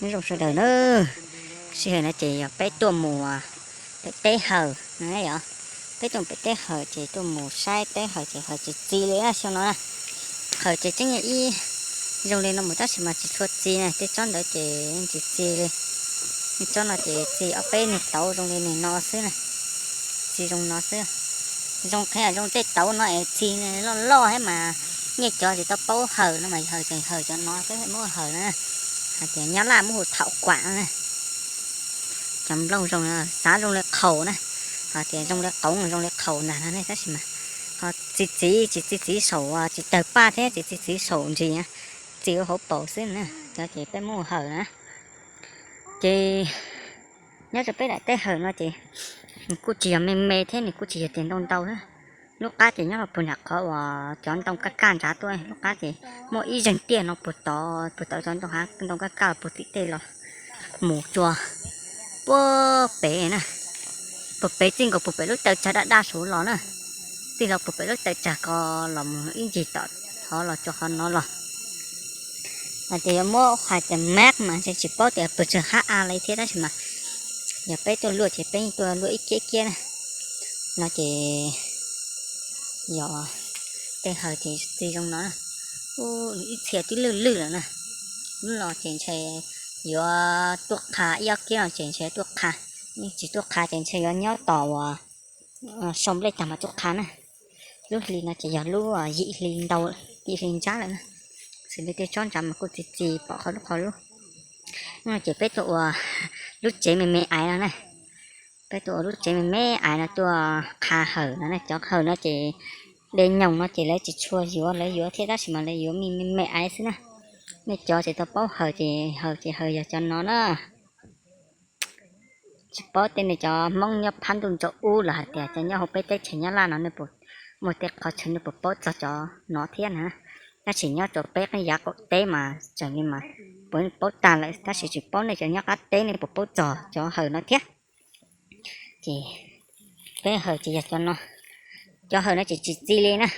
Nyob zoo sawv daws na, sij hawm no ces yog peb tuaj mus pem teb hawm no yog, peb tuaj pem teb hawm ces tuaj mus saib teb hawm ces hawm tsis txi li xyoo no na. Hawm ces tseeb yog ib zoo li no mus tab sis mas tsis tshua txi na, tej tsob ntawd ces tsis txi li. Tsob no ces txi ob peb niag tauv zoo li nim no xwb na, txi zoo no xwb. Zoo qhia zoo tej tauv no es txi loj loj thiab mas nyiaj cov tsis tau paub hawm no mas hawm ces hawm cov no xwb, muab hawm na, hais tias nyab laj muab hu thaum kuam na. Cov nplooj zoo, xav zoo li qhaus na, hais tias zoo li qoov zoo li qhaus ntag no ne tab sis mas ho txi txiv tsis txi txiv saum tsis tawg paj thiab tsis txi txiv saum ntsis, txi ua hauv paus xwb na, cov ces peb muab hawm na. Ces nyob rau peb daim teb hawm no ces nws kuj tsis yog me me thiab nws kuj tsis yog tias ntau ntau na. Lub qab ces nyob rau puag nram qhov uas cov ntoo kaj kaj nrad tuaj, lub qab ces muaj ib zeeg tiaj no puag tod, puag tod cov ntoo hav ntoo kaj kaj puag tim tej los mus tsuas puag pem na, puag pem txij nkaus puag pem lub taw tsag daj daj saud los na, txij los puag pem lub taw tsag ko los mus ib ncig tom qhov los tsuas qhov no los. Hais tias yuav muab hais tias map mas ntshe tsis paub tias pes tsawg H A li thiab tab sis mas yog peb tuaj luaj ces peb tuaj luaj ib kiab kiab na. No ces yog tej hawm ces txi zoo no, ib txhia twb lwj lwj lawm na. Lub no ces ntshe yuav tuaj qha, ib ob kiab no ces ntshe tuaj qha, tsis tuaj qha ces ntshe yuav nyob tos uas sau nplej tag mas tuaj qha na. Lub hli no ces yog lub yim hli ntau, yim hli ntsab lawm na. Xws li tej tsob ntsad mas kuj txi txi pom qhov lub qhov lub. No ces peb tuaj ua lub tsev me me aiv no na. Peb tuaj ua lub tsev me me aiv no tuaj qha hawm no na. Cov hawm no ces de nyoos no ces lawv tsis tshua yuav, lawv yuav thiab tab sis mas lawv yuav me me aiv xwb na. Nej cov tsis tau paub hawm ces hawm ces hawm yog cov no na. Tsis paub tej neeg cov Hmoob nyob phab ntuj ntsaum ub los hais tias cov nyob hauv peb teb chaws Nyab Laj no nej puas muaj tej qhov chaw nej puas paub txog cov no thiab na. Tab sis nyob rau peb qib yav qaum teb mas tseem li mas puas paub tag lawm tab sis tsis paub nej cov nyob qab teb nej puas paub txog cov hawm no thiab. Ces peb hawm ces yog cov no, cov hawm no ces tsis txi li na.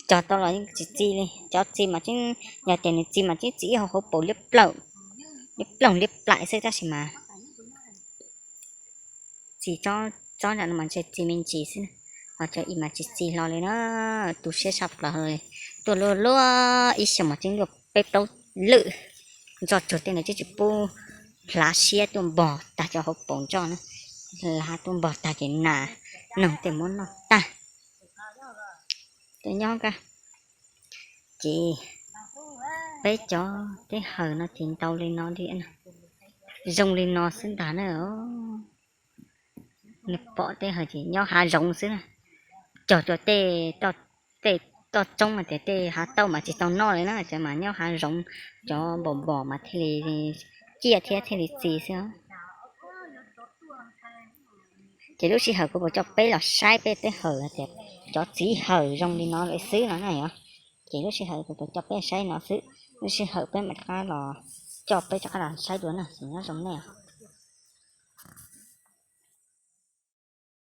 Cog tau los yeej tsis txi li, cov txi mas tseeb, yog tias nws txi mas tseeb txi ib hauv hauv paus liab plaum, liab ploog liab plaim xwb tab sis mas txi tsob ntawm no mas ntshe txi me ntsis xwb, ho cov ib mas tsis txi hlo li na. Tu siab tshaj plaws li, tuaj luaj luaj ib xyoos mas tseeb luaj peb plaub lwm, ntso tsuag tej ntawd tseeb tsis pub hlav siab tuaj npog tag cov hauv paus ntso na, hlav tuaj npog tag ces nas noog tej muab noj tag. Cov nyob ka ces peb cov teb hawm no ces ntau li no li, zoo li no xwb ntag na. Nws pom teb hawm ces nyob hav zoov xwb na, cog cov tej, tej toj roob mas tias tej hav tauj mas tsis tau noj li na, cov mas nyob hav zoov, cov npom npom mas thiaj li ciaj thiab thiaj li txi xwb. Ces lub sij hawm kuv puas coj peb los saib peb teb hawm tias cov txiv hawm zoo li no lawm xwb no na yog. Ces lub sij hawm kuv puas coj peb saib no xwb, lub sij hawm peb mam rov qab los coj peb rov qab los saib dua na, nyob zoo nej.